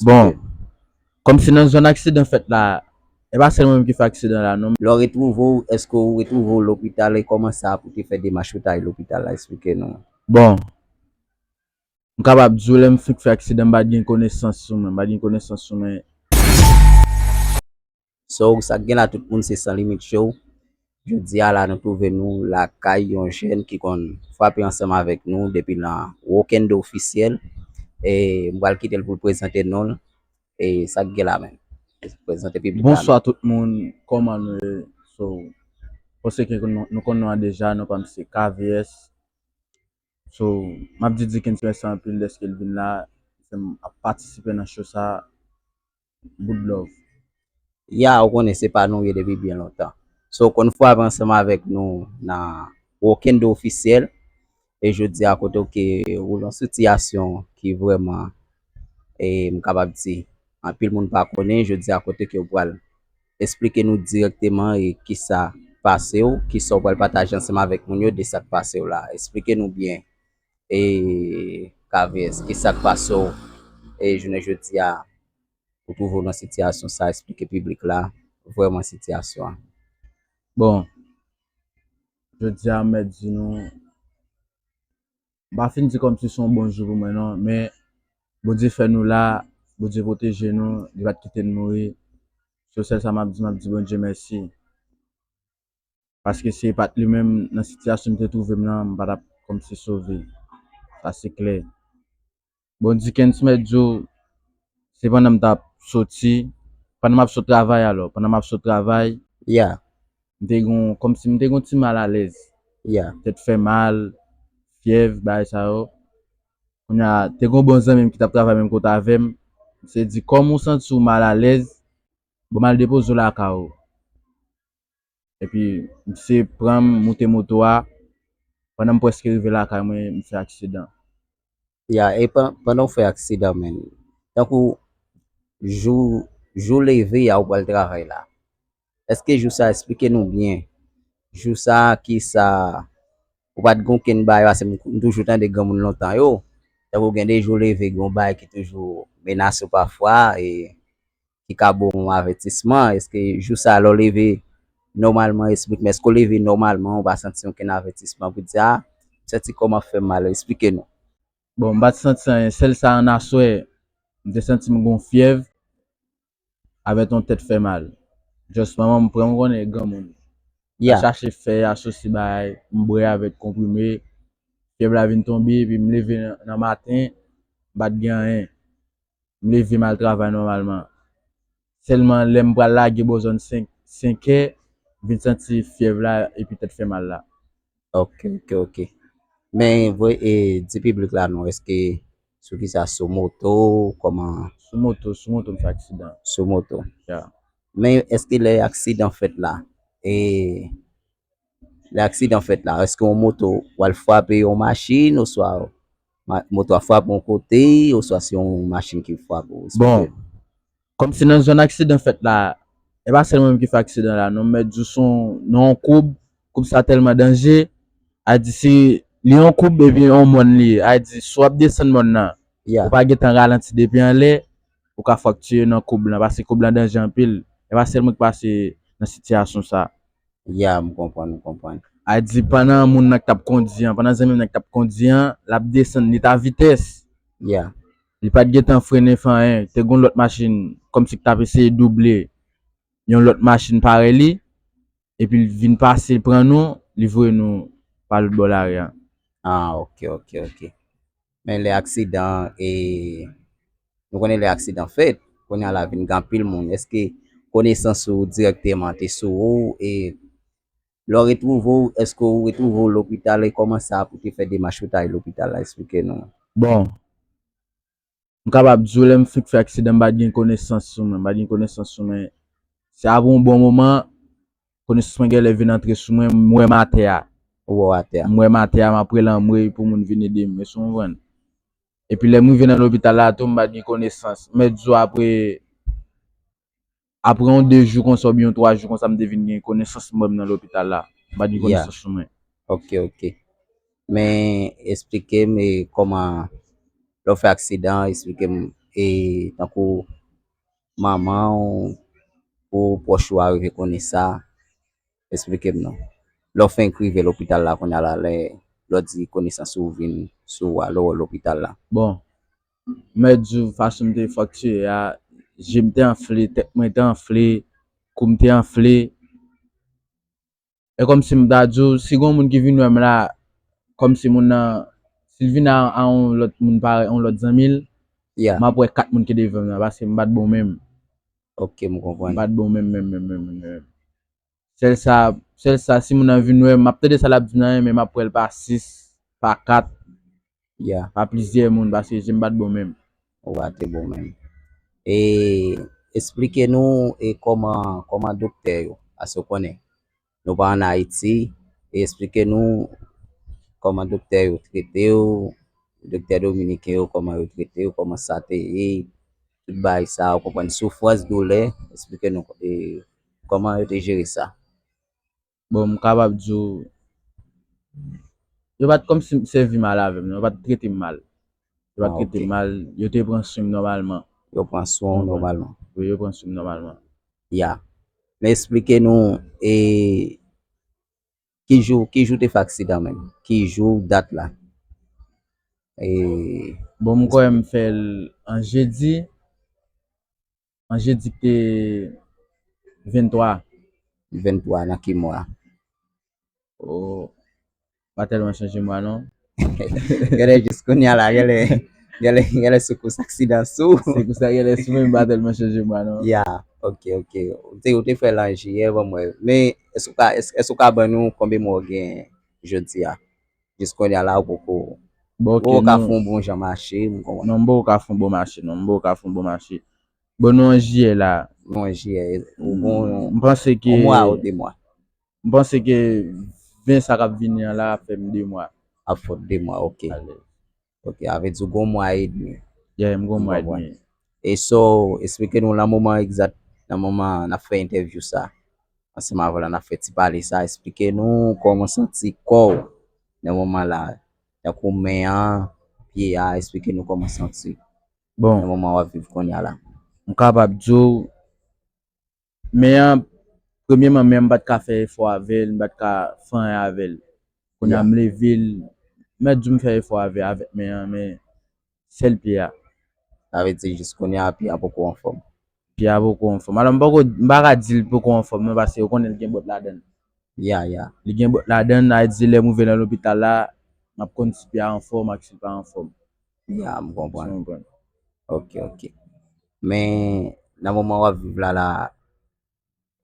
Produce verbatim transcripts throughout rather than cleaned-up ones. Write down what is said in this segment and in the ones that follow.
Bon, kòmsi nan zòn aksidan fèt la, e pa sèl mwen menm ki fè aksidan la, non. Lè w retwouve w, èske w retwouve w lopital e kòman sa pou te fè demach pou te al lopital la? Esplike nou. Bon, m kapab di w lè m fenk fè aksidan, m pa t gen konesans sou mwen, m pa t gen konesans sou mwen. So, sa k gen la tout moun se San Limit Show. Jodi a la nou twouve nou lakay yon jèn ki konn frape ansanm avèk nou depi nan Rokendo Ofisyèl. E m pral kite l pou l prezante non l. E sa k gen la menm. Prezante piblik la. Bonswa tout moun, kòman nou ye? So, paske nou konn non an deja, non pa m se K V S. So, m ap di Dickens mèsi anpil dèske l vin la, fè m ap patisipe nan show sa. Bout love. Ya, ou konnen se pa nou ye depi byen lontan. So, ou konn frape ansanm avèk nou nan Rokendo Ofisyèl. E jodi a kote w ke ou nan sitiyasyon ki vrèman, e m kapab di, anpil moun pa konnen, jodi a kote ke ou pral esplike nou dirèkteman e kisa pase w, kisa w pral pataje ansanm avèk moun yo de sa k pase w la. Esplike nou byen, e K V S, kisa k pase w, e jounen jodi a, ou twouve w nan sitiyasyon sa, esplike piblik la vrèman sitiyasyon an. Bon, jodi a m mèt di nou, m pa fin di kòmsi se yon bon jou pou mwen non, men Bondye fè nou la, Bondye pwoteje nou, li pa t kite n mouri. Se sèl sa m ap di, m ap di Bondye mèsi. Paske si e pa t li menm nan sitiyasyon m te twouve m nan, m pa t ap kòmsi sove. Sa se klè. Bon, Dickens mèt di w, se pandan m t ap soti, pandan m ap sot travay alò, pandan m ap sot travay, Ya, m te gen, kòmsi m te gen yon ti malalèz. Ya, tèt fè mal, fyèv, bagay sa yo. Kounye a, te gen yon bon zanmi m ki t ap travay menm kote avè m. Misye di, kòm ou santi w malalèz, bon, m al depoze w lakay ou. Epi, misye pran m, moute moto a. Pandan m prèske rive lakay mwen, m fè aksidan. Ya, e pandan w fè aksidan, menn, tankou jou, jou leve a ou pral travay la, èske jou sa, esplike nou byen, jou sa, kisa, ou pa t gen okenn bagay, paske m toujou tande granmoun lontan yo, tankou gen de jou leve, gen yon bagay ki toujou menase w pafwa, e ki ka ba w yon avètisman? Èske jou sa lè w leve nòmalman, esplike m, èske w leve nòmalman, ou pa santi okenn avètisman pou di, a, m santi kò m ap fè m mal, esplike nou. Bon, m pa t santi anyen, sèl sa ann aswè, m te santi m gen yon fyèv avèk yon tèt fè mal. Just manman m pran m, ou konnen granmoun. Mwen chache fè asosi bagay, m bwè avèk konprime, fyèv la vin tonbe, epi m leve nan maten, m pa t gen anyen. M leve m al travay nòmalman. Sèlman lè m pral lage bò zòn senk, senk è, m vin santi fyèv la epi tèt fè mal la. Ok, ok, ok. Men voye, e, di piblik la non, èske sou kisa, sou moto, kòman? Sou moto, sou moto m fè aksidan. Sou moto. Ya. Men èske lè aksidan fèt la, e, lè aksidan fèt la, èske yon moto w al frape yon machin, oswa moto a frape yon kote, oswa se yon machin ki frape w? Bon, kòmsi nan zòn aksidan fèt la, e pa sèl mwen menm ki fè aksidan la, non, m mèt di w se nan yon koub, koub sa tèlman danje, a di se, li yon koub epi yon mòn li ye, a di si w ap desann mòn nan, ou pa gentan ralanti depi anlè, ou ka fraktire nan koub lan, paske koub lan danje anpil, e pa sèl mwen ki pase nan sitiyasyon sa. Ya, m konprann, m konprann. A di pandan moun nan k t ap kondi an, pandan zanmi m nan k t ap kondi an, l ap desann, li t a vitès. Ya. Li pa t gentan frennen fè anyen. Te gen yon lòt machin, kòmsi k t ap eseye double yon lòt machin parèy li, epi l vin pase, l pran nou, li voye nou pa lòt bò lari a. Ah, ok, ok, ok. Men lè aksidan, e, nou konnen lè aksidan fèt, kounye a la vin gen anpil moun. Èske konesans ou dirèkteman te sou ou, e lè w retwouve w, èske w retwouve w lopital, e kòman sa pou te fè demach pou te al lopital la, esplike nou. Bon, m kapab di w lè m fenk fè aksidan, m pa t gen konesans sou mwen, m pa t gen konesans sou mwen. Se apre yon bon moman, konesans mwen genlè vin antre sou mwen, m wè m atè a. Ou wè w atè a. M wè m atè a, m ap rele anmwey pou moun vin ede m, èske w konprann? Epi lè m rive nan lopital la tou, m pa t gen konesans. M mèt di w apre, apre yon de jou konsa oubyen yon twa jou konsa, m te vin gen konesans m wè m nan lopital la. M pa t gen konesans sou mwen. Ok, ok. Men, esplike m, e, kòman, lè w fè aksidan an, esplike m e tankou manman w, pou pwòch ou a rive konnen sa? Esplike m non. Lè w fenk rive lopital la kounye a la, lè, lè w di konesans ou vin sou ou a, lè w wè w lopital la. Bon, mwen di w fason m te faktiye a, je m te anfle, tèt mwen te anfle, kou m te anfle. E kòmsi m ta di w, si gon moun ki vin wè m la, kòmsi moun nan, si l vin a, a yon lòt moun parèy, yon lòt zanmi l, Yeah. M ap wè kat moun ki devan m nan, paske m pa t bon menm. Ok, m konprann. M pa t bon menm, menm, menm, menm, menm. Sèl sa, sèl sa, si moun nan vin wè m, m ap tande sa l ap di m nan, men m ap wè l pa sis, pa kat, Yeah. pa plizyè moun, paske je m pa t bon menm. Ou pa te bon menm. E esplike nou e kòman, kòman doktè yo, paske w konnen, nou pa ann Ayiti, e esplike nou kòman doktè yo trete w, doktè dominiken yo, kòman yo trete w, kòman sa te ye, tout bagay sa, ou konprann, soufrans, doulè, esplike nou e kòman yo te jere sa. Bon, m kapab di w, yo pa t kòmsi sèvi mal avè m, non, yo pa t trete m mal. Yo pa t Ah, trete ok. M mal, yo te pran swen m nòmalman. Yo pran swen w nòmalman. Wi, yo pran swen m nòmalman. Ya. Men esplike nou, e, ki jou, ki jou te fè aksidan menm? Ki jou, dat la? E, Bon, m kwè m fè l an jedi. An jedi ki te venntwa. Venntwa nan ki mwa? Oh, pa tèlman chanje mwa non. Genlè jis kounye a la, genlè, genlè, genlè sou kous aksidan sou. Se pou sa genlè sou mwen, m pa tèlman chanje mwa non. Ya, ok, ok. Ou te, ou te fè l an jiyè, ban m wè. Men, èske w ka, èske, èske w ka ban nou konbyen mwa w gen jodi a? Jis kounye a la, ou poko, Bon, ok, ou ka non. Fè yon bon jan mache, m konprann. Non, m poko ka fè yon bon mache, non, m poko ka fè yon bon mache. Bon, nou an jiyè la. Nou an jiyè, ou bon, M panse ke, yon mwa ou de mwa? M panse ke ven sa k ap vini an la ap fè m de mwa. Ap fè w de mwa, ok. Alèz. Ok, sa vle di w gen yon mwa edmi. Yeah, m gen yon mwa Bon, bon. Edmi. E so, esplike nou nan moman egzat, nan moman n ap fè entèvyou sa, ansanm avè w la n ap fè ti pale sa, esplike nou kòman w santi kò w nan moman la, tankou men an, pye a, esplike nou kòman w santi Bon, nan moman w ap viv kounye a la. M kapab di w, men an, premyèman, men an, m pa t ka fè efò avè l, m pa t ka fè anyen avè l. Kounye a, Yeah. M leve l, m mèt di w m fè efò avè, avèk men an, men sèl pye a. Sa vle di jis kounye a, pye a poko anfòm. Pye a poko anfòm. Alò, m poko, m pa ka di l poko anfòm, non, paske yo konnen l gen bòt ladan l. Ya, ya. Li gen bòt ladan l, sa vle di lè m rive nan lopital la, m ap konn si pye a anfòm ak si l pa anfòm. Ya, m konprann. Ou konprann? Ok, ok. Men, nan moman w ap viv la, la,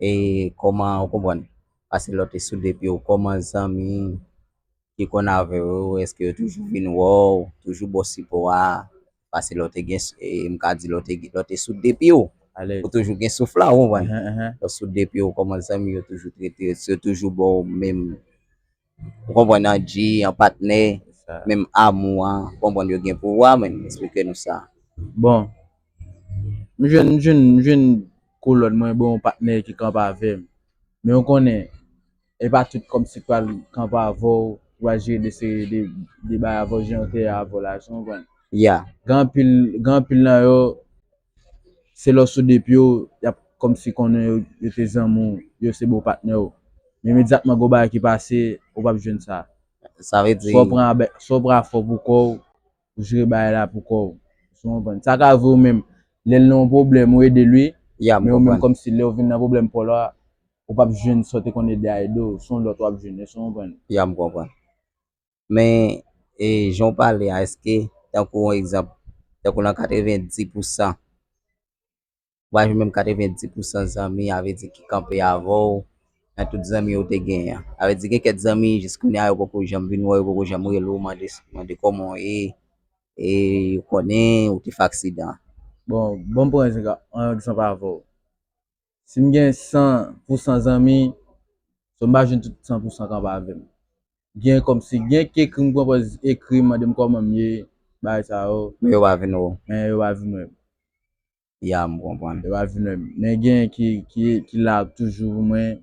e kòman, ou konprann? Paske lè w te sou de pye w, kòman zanmi ki konn avè w yo, èske yo toujou vin wè w, toujou ba w sipò a? Paske lè w te gen, e, m ka di lè w te, lè w te sou de pye w, Alèz. Ou toujou gen souf la, ou konprann? Ahan, ahan. Lè w sou de pye w, kòman zanmi yo toujou trete w, èske yo toujou ba w menm, ou konprann, an G, an patnè, Sa. Menm amou a, ou konprann, yo gen pou ou a, men esplike nou sa. Bon, m jwenn, m jwenn, m jwenn kolòn mwen, bon, yon patnè ki kanpe avè m. Men ou konnen, e pa tout kòmsi k pral kanpe avè w, ki pral jere de seri de, de bagay avè w, jan yo te ye avè w la, si w konprann. Ya, Gen anpil, gen anpil nan yo, se lè w sou de pye w, y ap kòmsi konnen yo, yo te zanmi w, yo se bon patnè w. Men imedyatman gon bagay ki pase, ou p ap jwenn sa. Sa vle di, Swa w pran abè, swa w pran afè w pou kò w, ou jere bagay la pou kò w. Si w konprann. Sa ka rive ou menm, lè l nan yon pwoblèm, ou ede l wi. Ya, m Men ou menm konprann. Kòmsi lè w vin nan pwoblèm pa w la, ou p ap jwenn sa w te konn ede a ede w. Se yon lòt w ap jwenn, si w konprann. Ya, m konprann. Men, e, jan w pale a, èske, tankou yon egzanp, tankou nan katrevenndis pousan, ou pa jwenn menm katrevenndis pousan zanmi, sa vle di ki kanpe avè w, nan tout zanmi yo te genyen an. Sa vle di gen kèk zanmi, jis kounye a, yo poko janm vin wè w, yo poko janm rele w, mande, mande kòman w ye, e yo konnen ou te fè aksidan. Bon, bon, m pran yon egzanp avè w. Si m gen san pousan zanmi, so m pa jwenn tout san pousan k anba avè m. Gen kòmsi, gen ki ekri m, pran pòz ekri m, mande m kòman m ye, bagay sa yo. Men yo pa vin wè w. Men yo pa vin wè m. Ya, m konprann. Yo pa vin wè m. Men gen ki, ki, ki la toujou pou mwen,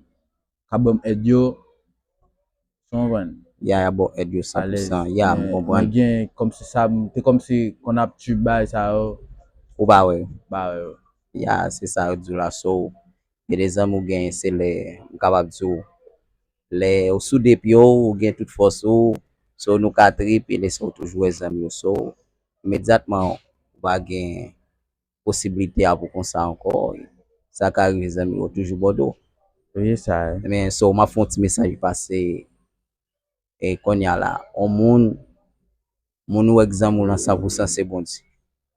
k ap ban m èd yo. Si w konprann. Ya, y ap ba w èd yo san pousan. Ya, m Men, konprann. Men gen kòmsi sa, m te kòmsi konn ap tchib bagay sa yo. Ou pa wè yo. Ya, se sa yo di w la. So, gen de zanmi ou genyen, se lè, m kapab di w, lè ou sou de pye w, ou gen tout fòs ou, so nou ka trip, e lè sa ou toujou wè zanmi w. So, imedyatman, ou pa gen posiblite a pou konsa ankò. Sa ka rive zanmi w toujou bò do. Wi, sa. Men, so, m ap fè yon ti mesaj pase, e kounye a la, yon moun, moun ou wè k zanmi w lan san pou san se Bondye.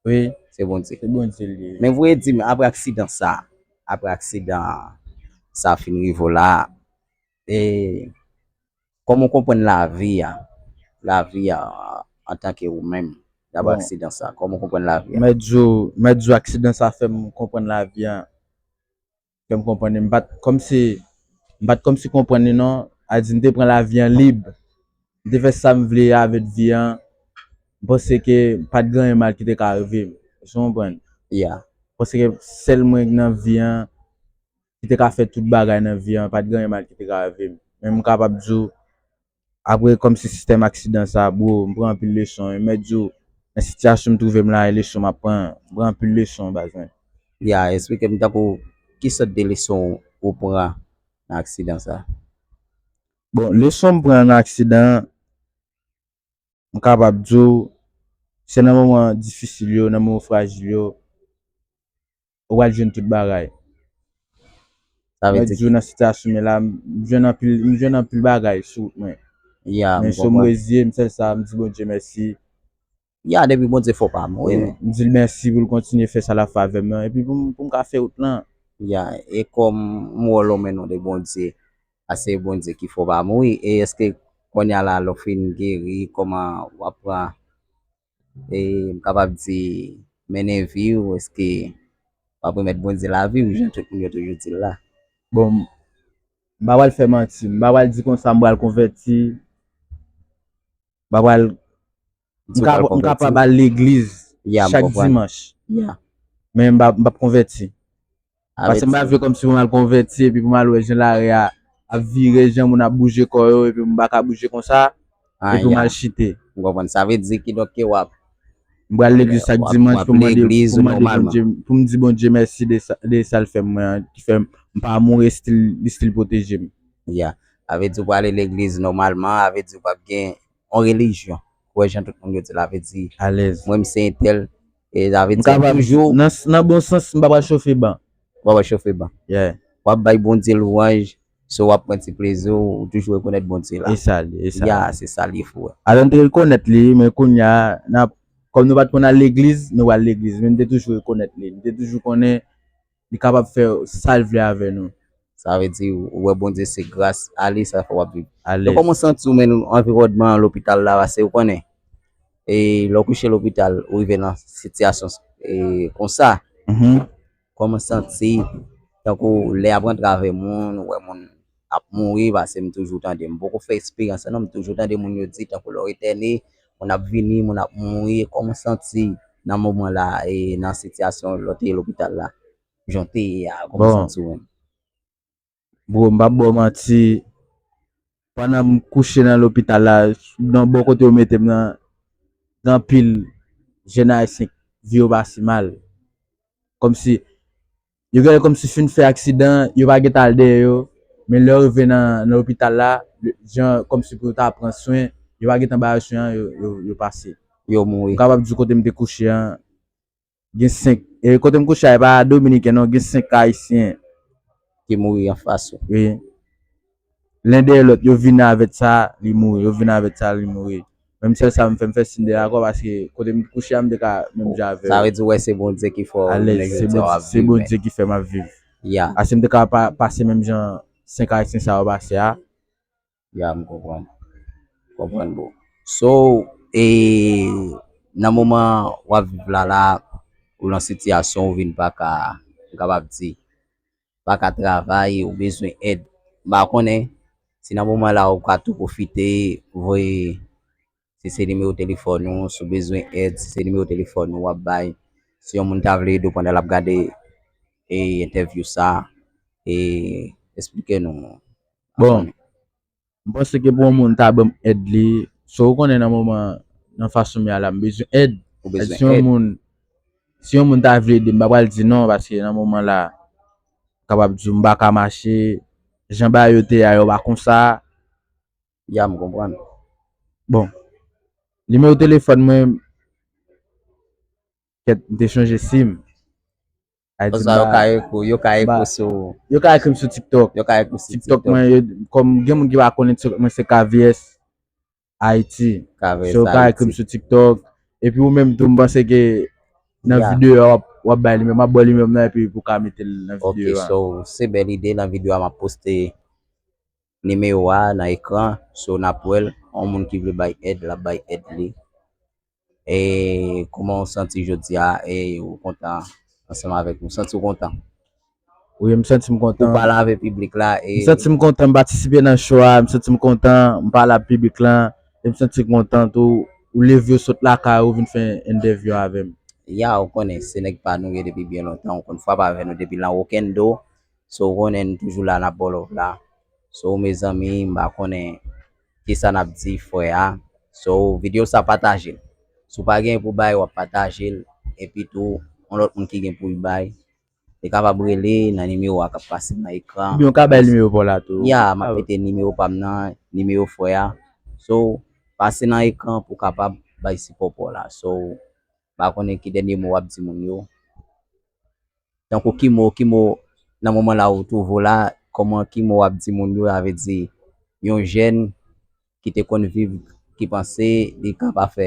Wi. Se Bondye. Se Bondye li ye. Men vre di m, apre aksidan sa, apre aksidan sa fin rive w la, e kòman w konprann lavi a, lavi a antanke ou menm, dapre aksidan sa, kòman w konprann lavi a? Mèt di w, mèt di w aksidan sa fè m konprann lavi a, fè m konprann li. M pa t, kòmsi, m pa t kòmsi konprann li non. A di m te pran lavi an lib. M te fè sa m vle avèk vi an. M panse ke pa t gen anyen mal ki te ka rive m. Èske w konprann? Ya. M panse ke sèl mwen nan vi an ki te ka fè tout bagay nan vi an, pa t gen anyen mal ki te ka rive m. Men m kapab di w, apre kòmsi sistèm aksidan sa, bro, m pran anpil leson. E mèt di w, nan sitiyasyon m twouve m la, e leson m ap pran, m pran anpil leson, baz mwen. Ya, eksplike m tankou ki sòt de leson ou pran nan aksidan sa? Bon, leson m pran nan aksidan an, m kapab di w, se nan moman difisil yo, nan moman frajil yo, ou pral jwenn tout bagay. Sa vle di ki nan sitiyasyon m ye la, m jwenn anpil, m jwenn anpil bagay sou wout mwen. Ya, m konprann. Men si m reziye, m sèl sa, m di Bondye mèsi. Ya, depi Bondye fè w pa mouri, men. M di l mèsi pou l kontinye fè sa l ap fè avè m nan, epi pou m, pou m ka fè wout lan. Ya, e kòm m wè w lan men non de Bondye, a se Bondye ki fè w pa mouri, e èske kounye a la, lè w fin geri, kòman w ap pran, e m kapab di, mennen vi w, èske w ap remèt Bondye lavi w, jan tout moun yo toujou di l la? Bon, m pa pral fè manti, m pa pral di konsa m pral konvèti, m pa pral, m kapab al legliz chak dimanch, men m p ap, m p ap konvèti. Paske m pa vle kòmsi pou m al konvèti epi pou m al wè jan lari a ap vire, jan moun ap bouje kò yo, epi m pa ka bouje konsa, epi m al chite. M konprann. Sa vle di kidonk ke w ap... M pral legliz chak dimanch pou m mande, pou m mande Bondye, pou m di Bondye mèsi de sa, de sa l fè m mwen an, ki fè m pa mouri, still, li still pwoteje m. Ya. Sa vle di w prale legliz nòmalman, sa vle di w p ap gen yon relijyon. Ou wè jan tout moun yo di la, vle di, alèz, mwen m se entèl, e sa vle di toujou nan, nan bon sans, m pa pral chofe ban. Ou pa pral chofe ban. Yeah. W ap bay Bondye lwanj, so w ap pran ti plezi w, ou toujou rekonèt Bondye la. E sa l ye, e sa l ye. Ya, se sa l ye, frè. Alò, n te rekonèt li, men kounye a, n ap, kòm nou pa t konn al legliz, nou pral legliz, men n te toujou rekonèt li. N te toujou konnen li kapab fè sa l vle avè nou. Sa vle di, ou wè Bondye se gras a li, sa fè w ap viv. Alèz. Donk, kòman w santi w menm, anviwònman lopital la, paske ou konnen, e, lè w kouche lopital, ou rive nan sitiyasyon, e, konsa, kòman w santi, tankou lè y ap rantre avè moun, ou wè moun ap mouri, paske m toujou tande, m poko fè eksperyans lan non, m toujou tande moun yo di, tankou lè w etène, moun ap vini, moun ap mouri, kòman w santi nan moman la, e, nan sitiyasyon lè w te ye lopital la? Jan w te ye a, kòman w santi w menm? Bro, m p ap ba w manti, pandan m kouche nan lopital la, nan bò kote yo mete m nan, gen anpil jèn ayisyen k vi yo pase mal. Kòmsi, yo genlè kòmsi fin fè aksidan, yo pa gentan al dèyè yo, men lè yo rive nan, nan lopital la, jan kòmsi pou yo ta pran swen, yo pa gentan ba yo swen an, yo, yo, yo pase. Yo mouri. M kapab di w kote m te kouche an, gen senk, e kote m kouche a, e pa dominiken non, gen senk ayisyen ki mouri anfas ou. Wi. Len dèyè lòt, yo vin avèk sa, li mouri, yo vin avèk sa, li mouri. Menm sèl sa m fè, m fè siy de lakò, paske kote m kouche a, m te ka menm jan avè yo. Sa vle di, w wè, se Bondye ki fè w, alèz, se Bondye ki fè m ap viv. Ya. Paske m te ka pa, pase menm jan senk ayisyen sa yo pase a. Ya, m konprann. Konprann, bro. So, e, nan moman w ap viv la, la, ou nan sitiyasyon ou vin pa ka, m kapab di, pa ka travay, ou bezwen èd. M pa konnen si nan moman la ou ka tou pwofite voye, si se nimewo telefòn ou, si w bezwen èd, si se nimewo telefòn ou w ap bay. Si yon moun ta vle ede w pandan l ap gade, e, entèvyou sa, e, eksplike nou. Bon, m panse ke pou yon moun ta ban m èd li, so ou konnen nan moman, nan fason m ye a la, m bezwen èd. Ou bezwen èd. Si yon moun Si yon moun ta vle ede m, m pa pral di non, paske nan moman la, kapab di w m pa ka mache, jan bagay yo te ye a, yo pa konsa. Ya, m konprann. Bon, nimewo telefòn mwen, kèt, m te chonje sim. Konsa yo ka ekri, yo ka ekri sou. Yo ka ekri m sou TikTok. Yo ka ekri sou TikTok mwen, kòm gen moun ki pa konnen TikTok mwen, se K V S Haiti. So, yo ka ekri m sou TikTok. Epi ou menm tou, m panse ke nan videyo a, w ap bay nimewo, m ap ba w nimewo m nan, epi pou w ka mete l nan videyo a. Ok, so, se bèl ide, nan videyo a, m ap poste nimewo a nan ekran, so, n ap wè l, yon moun ki vle bay èd, l ap bay èd li. E kòman w santi jodi a? E ou kontan ansanm avèk nou? Santi w kontan? Wi, m santi m kontan. Ou pale avèk piblik la e. M santi m kontan, m patisipe nan show a, m santi m kontan, m pale ak piblik lan, e m santi m kontan tou, ou leve w sot lakay ou vin fè entèvyou avè m. Ya, ou konnen, se nèg pa nou ye depi byen lontan, ou konn frape avè nou depi lan Rokendo, so ou konnen nou toujou la, n ap ba w love la. So, mezanmi, m pa konnen kisa n ap di frè a. So, videyo sa pataje l. Si w pa gen pou bay, w ap pataje l. Epi tou, yon lòt moun ki gen pou l bay, li kapab rele nan nimewo a k ap pase nan ekran. Oubyen w ka bay nimewo pa w la tou. Ya, m ap mete nimewo pa m nan, nimewo frè a. So, pase nan ekran pou w kapab bay sipò pa w la. So, m pa konnen ki dènye mo w ap di moun yo. Tankou ki mo, ki mo nan moman la ou twouve w la, kòman, ki mo w ap di moun yo, sa vle di yon jèn ki te konn viv, ki panse li ka pa fè,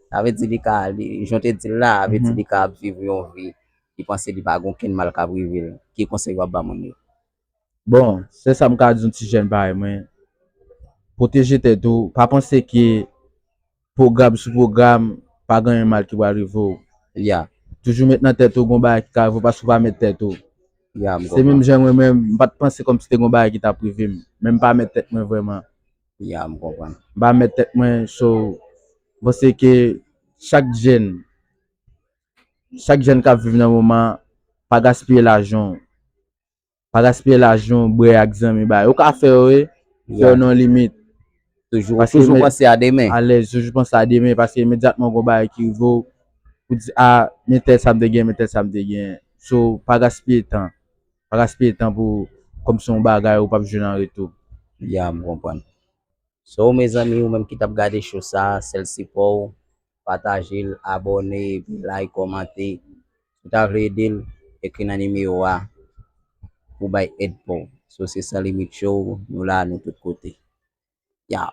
sa vle di li ka, li, jan w te di l la, sa vle di li ka ap viv yon vi, li panse li pa gen okenn mal k ap rive l, ki konsèy w ap ba moun yo? Bon, sèl sa m ka di yon ti jèn parèy mwen, pwoteje tèt ou, pa panse ke pwogram sou pwogram, pa gen anyen mal ki pral rive w. Ya. Toujou met nan tèt ou gon bagay ki ka rive w paske w pa met tèt ou. Ya, m Se menm konprann. Jan mwen menm, m pa t panse kòmsi te gon bagay ki t ap rive m. Men m pa met tèt mwen vrèman. Ya, m konprann. M pa met tèt mwen, so, m panse ke chak jèn, chak jèn k ap viv nan moman, pa gaspiye lajan w. Pa gaspiye lajan w, bwè ak zanmi, bagay. Ou ka fè yo, wi, fè yo nan yon limit. Toujou, toujou panse a demen. Alèz, toujou panse a demen, paske imedyatman gon bagay ki rive w, ou di, a, men tèl sa m te gen, men tèl sa m te gen. So, pa gaspiye tan. Pa gaspiye tan pou, kòmsi yon bagay ou p ap jwenn an retou. Ya, m konprann. So, mezanmi, ou menm ki t ap gade show sa, sèl sipò w, pataje l, abòne, epi like, kòmante. Si w ta vle ede l, ekri nan nimewo a pou bay èd pa w. So, se San Limit Show, nou la, nou tout kote. Ya.